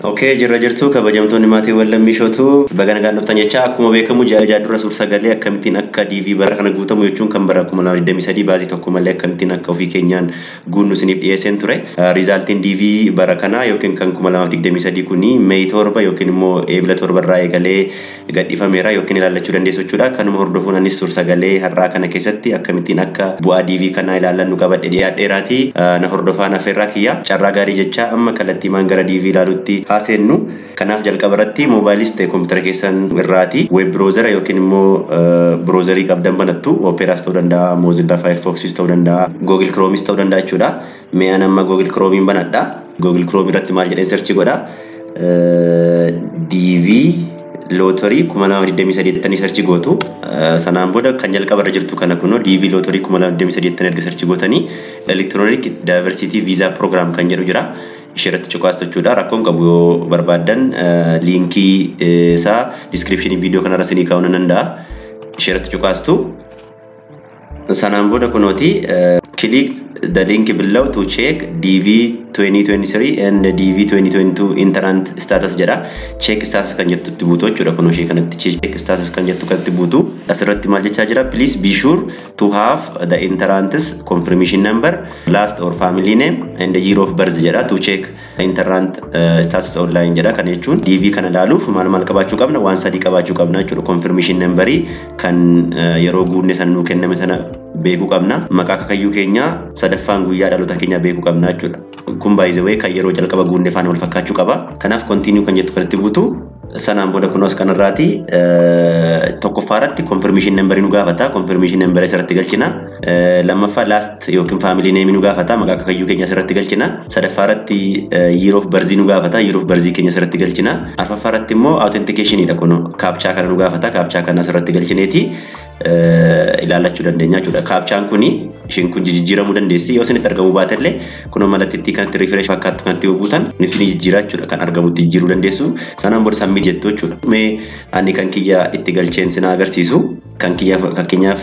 Okay, jirra jirtu kabajamtoonni maatiiwwan lammishootu baga nagaan dhuftan jecha. Akkuma beekamu ji'a dura suur-sagalee akkamittiin akka DV bara kana guutamu jechuun kan bara 2023 baasii tokko malee akkamittiin akka ofii keenyaan guunnu isiniif dhiyeesseen ture. Resultiin DV bara kanaa yookiin kan 2023 kuni May 7 yookiin immoo Eebila 7 irraa eegalee gadhiifameera yookiin ilaallachuu dandeessu jechuudha. Kanuma hordofuun anis suur-sagalee har'aa kana keessatti akkamittiin akka bu'aa DV kanaa ilaallannu qabadhe dhiyaadheeraati. Na hordofaan affeerraa kiyya. Carraa gaarii jecha amma kallattiimaan gara DV ilaaluutti haaseennu. Kanaaf jalqaba irratti moobaayiliis ta'e koompitara keessan irraati web browser yookiin immoo browserii qabdan banattu. Operaas ta'uu danda'a, Mozilla Firefoxis ta'uu danda'a, Google Chromeis ta'uu danda'a jechuudha. Mee an amma Google Chromein banadha. Google Chrome irratti maal jedheen search godha? DV Lottery 2023 jettanii search gootu. Sanaan booda kan jalqaba irra jirtu kana kunoo DV Lottery 2023 jettanii erga search gootanii Electronic Diversity Visa Program kan jedhu jira. Ishee irratti cuqaastu jechuudha. Rakkoon qabu, yoo barbaaddan linkii isaa descriptionii viidiyoo kanarra isinii kaa'uu nan danda'a. Ishee irratti cuqaastu. Sanaan booda kunooti "Click the link below to check DV 2023 and DV 2022 entrant status" jedha. Check status kan jettutti buutu jechuudha. Kunoo ishee kanatti check status kan jettu kanatti buutu. Asirratti maal jechaa jira? "Please be sure to have the entrant's confirmation number, last or family name and the year of birth" jedha, "to check entrant status online" jedha. Kana jechuun DV kana ilaaluuf maal maal qabaachuu qabna? Waan sadii qabaachuu qabna jechuudha. Confirmation numberii kan yeroo guunne san nuu kenname sana beekuu qabna. Maqaa akaakayyuu keenyaa, sadaffaan guyyaa dhaloota keenyaa beekuu qabna jechuudha. Kun baay'ee kan yeroo jalqaba guunne faana wal fakkaachuu qaba. Kanaaf continue kan jettu kanatti buutu. Sanaan booda kunuus kanarraati tokkoffaa irratti confirmation number nu gaafata. Confirmation number asirratti galchina. Lammaffaa last yookiin family name nu gaafata. Maqaa akaakayyuu keenya asirratti galchina. Sadaffaa irratti year of birth nu gaafata. Year of birth keenya asirratti galchina. Arfaffaa irratti immoo authentication dha, kun captcha kana nu gaafata. Captcha kana asirratti galchineeti ilaallachuu dandeenya jechuudha. Captchaan kuni isheen kun jijjiiramuu dandeessi. Yoo isinitti argamuu baatellee kunoo mallattittii kanatti refresh fakkaattu kanatti yoo buutan isin jijjiira jechuudha. Kan argamutti jijjiiruu dandeessu. Sanaan booda submit jettu jechuudha. Mee ani kan kiyya itti galcheen sin agarsiisu. Kan kiyya fakkeenyaaf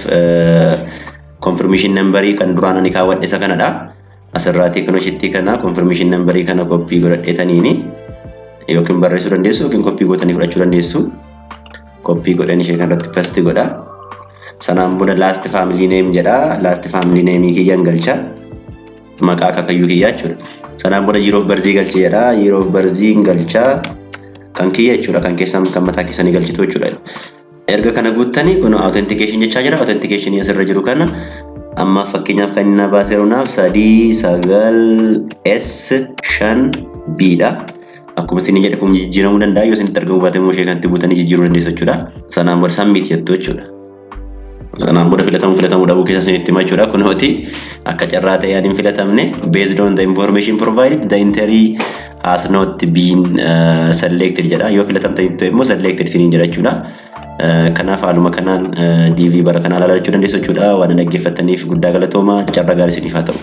confirmation numberii kan duraan ani kaawwadhe isa kanadha. Asirraatii kunoo ishittii kana confirmation numberii kana copy godhadheetaniini yookiin barreessuu dandeessu yookiin copy gootanii fudhachuu dandeessu. Copy godhan ishee kanarratti paste godha. Sanaan booda last family name jedha. Last family name kiyyan galcha. Maqaa akaakayyuu kiyyaa jechuudha. Sanaan booda year of birth galchi jedha. Year of birth galcha. Kan kiyya jechuudha. Kan keessan kan mataa keessanii galchitu jechuudha. Erga kana guuttanii kun authentication jechaa jira. Authentication asirra jiru kana amma fakkeenyaaf kan inni baaseeru naaf 39S5B dha. Akkuma isin jedhe kun jijjiiramuu danda'a. Yoo isinitti argamuu baate immoo ishee kanatti buutanii jijjiiruu dandeessu jechuudha. Sanaan booda submit jettu jechuudha. Sanaan booda filatamuu filatamuu dhabuu keessa isinitti hima jechuudha. Kunooti akka carraa ta'e ani hin filatamne. "Based on the information provided, the entry has not been selected" jedha. Yoo filatamtan ta'e immoo selected isiniin jedha jechuudha. Kanaaf haaluma kanaan DV bara kanaa ilaalachuu dandeessu jechuudha. Waan dhaggeeffattaniif guddaa galatooma. Carraa gaarii isiniif haa ta'u.